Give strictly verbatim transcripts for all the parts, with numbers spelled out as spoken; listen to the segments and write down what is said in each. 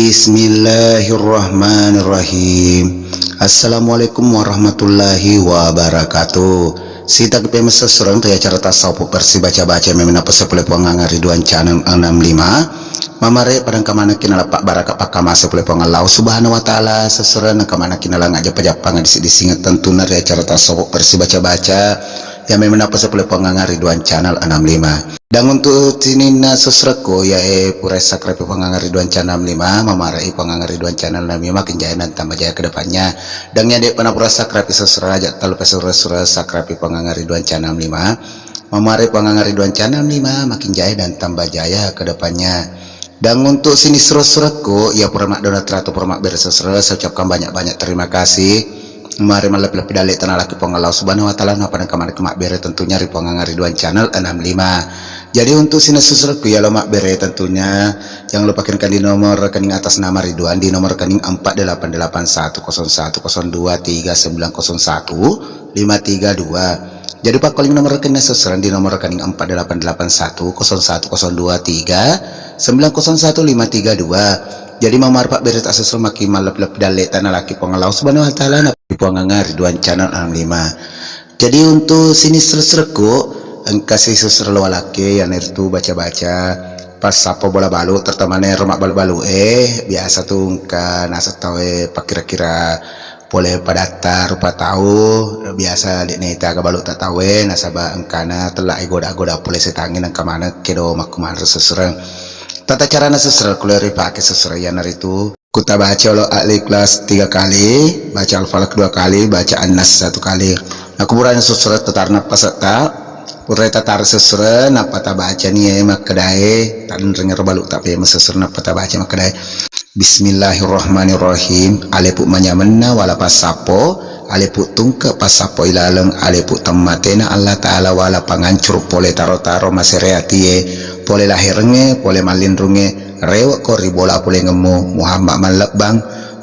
Bismillahirrahmanirrahim. Assalamualaikum warahmatullahi wabarakatuh. Sitaki pemesessureng ri acara tasawuf versi baca-baca memeng napasepule Puang Anga Ridwan Channel enam lima. Mamare padang kamanaki nalappa baraka pakkamase pole Puang Allah Subhanahu wa Ta'ala, sessureng kamanaki nalang ajappa-jappang disi-disingeng tentunna ri acara tasawuf versi baca-baca. Ya memeng napasepule Puang Anga Ridwan Channel enam lima. Dan untuk sininna sessurekku, ya, eh, pura subscribe Puang Anga Ridwan Channel enam lima, mamarai Puang Anga Ridwan Channel enam lima, makin jaya dan tambah jaya ke depannya. Dan ya, dek pernah pura subscribe sessurekku, aja talu pesura-sura subscribe Puang Anga Ridwan Channel enam lima. Mamarai Puang Anga Ridwan Channel enam lima, makin jaya dan tambah jaya ke depannya. Dan untuk sininna sessurekku, ya pura maddona teratu pura mabbere sessureng, saya ucapkan banyak-banyak terima kasih. Mari malleppi-leppi dalle tanalaki Puang Allah Subhanahu wa Ta'ala, napa nengka maneng mabbere tentunya ri Puang Anga Ridwan Channel enam lima. Jadi untuk sininna sessurekku ya lo mabbere tentunya, jangan lupa kirimkan di nomor rekening atas nama Ridwan di nomor rekening empat delapan delapan satu kosong satu kosong dua tiga sembilan kosong satu lima tiga dua. Jadi pakkuling nomor rekening sessurekku di nomor rekening empat delapan delapan satu kosong satu kosong dua tiga sembilan kosong satu lima tiga dua. Jadi mamare pabbere sessureng, maki malleppi-leppi dalle tanalaki Puang Allah Subhanahu wa Ta'ala, na Puang Anga Ridwan Channel enam lima. Jadi untuk sininna sessurekku, engka si sessureng lo walakki, yanaritu baca-baca passappo bola balu, terutama ero mabbalu-balu e, biasa tu engka naseng tau e pakkira-kira pole padatta rupa tau, biasa de' naita aga balu ta tau e, nasaba engkana tella e goda-goda pole setangnge, nengka maneng kedo makkumanre sessureng. Tata carana sessurekku lo ripake sessureng yanaritu, ku tabaca lo Al-Ikhlas tiga kali, baca Al-Falaq dua kali, baca An-Nas satu kali. Nah, ku purani sessureng tatarna pasetta, purai tatar sessureng, nappa tabacani e makkedae, tanreng ero balu ta pemeng sessureng, nappa tabaca makkedae, Bismillahirrahmanirrahim. Alepu manyamenna wala passappo, alepu tungke passappo ilaleng, alepu temmatena Allah Ta'ala wala pangancuru pole taro-taro masere atie, pole laherengnge, pole mallinrungnge, rewekko ri bola pulengemmu Muhammad mallebbang,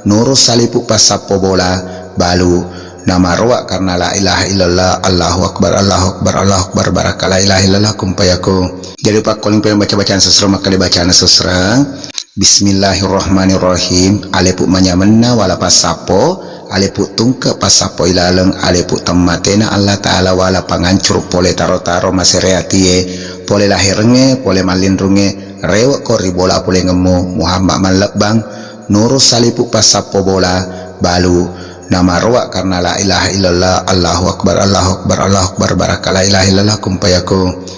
nuru salipu passappo bola balu, namaroa karena la ilaha illallah, Allahu Akbar, Allahu Akbar, Allahu Akbar, baraka la ilaha illallah, kun fayakun. Jadi pakkuling pemeng baca-bacaan sessureng, makkeda bacana sessureng. Bismillahirrahmanirrahim. Alepu manyamenna wala passappo, alepu tungke passappo ilaleng, alepu temmatena Allah Ta'ala wala pangancuru pole taro-taro masere atie, pole laherengnge, pole mallinrungnge, rewekko ri bola pulengemmu Muhammad mallebbang, nuru salipu passappo bola balu, namaroa karena la ilaha illallah, Allahu Akbar, Allahu Akbar, Allahu Akbar, baraka la ilaha illallah, kun fayakun.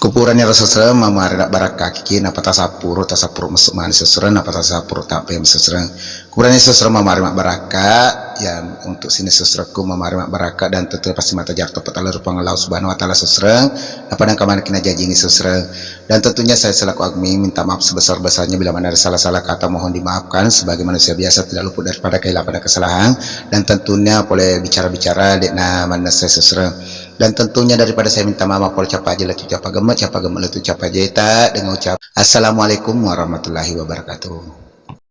Ku purani ro sessureng, mamare nabbarakkakiki, nappa tasappuru, tasappuru messu maneng sessureng, nappa tasappuru ta pemeng sessureng. Ku purani sessureng mamare mabbarakka, ya untuk sininna sessurekku mamare mabbarakka dan tentu pasti matajar to patala ri Puang Allah Subhanahu wa Ta'ala sessureng, nappa nengka manekki najajingi sessureng. Dan tentunya saya selaku admin minta maaf sebesar-besarnya bila mana ada salah-salah kata, mohon dimaafkan. Sebagai manusia biasa tidak luput daripada kehilapan dan kesalahan. Dan tentunya pole bicara-bicara de'na mannessa sessureng. Dan tentunya daripada saya minta maaf, pole cappa aja lettu cappa gemme, cappa gemme lettu cappa jeta, dengan ucap Assalamualaikum warahmatullahi wabarakatuh.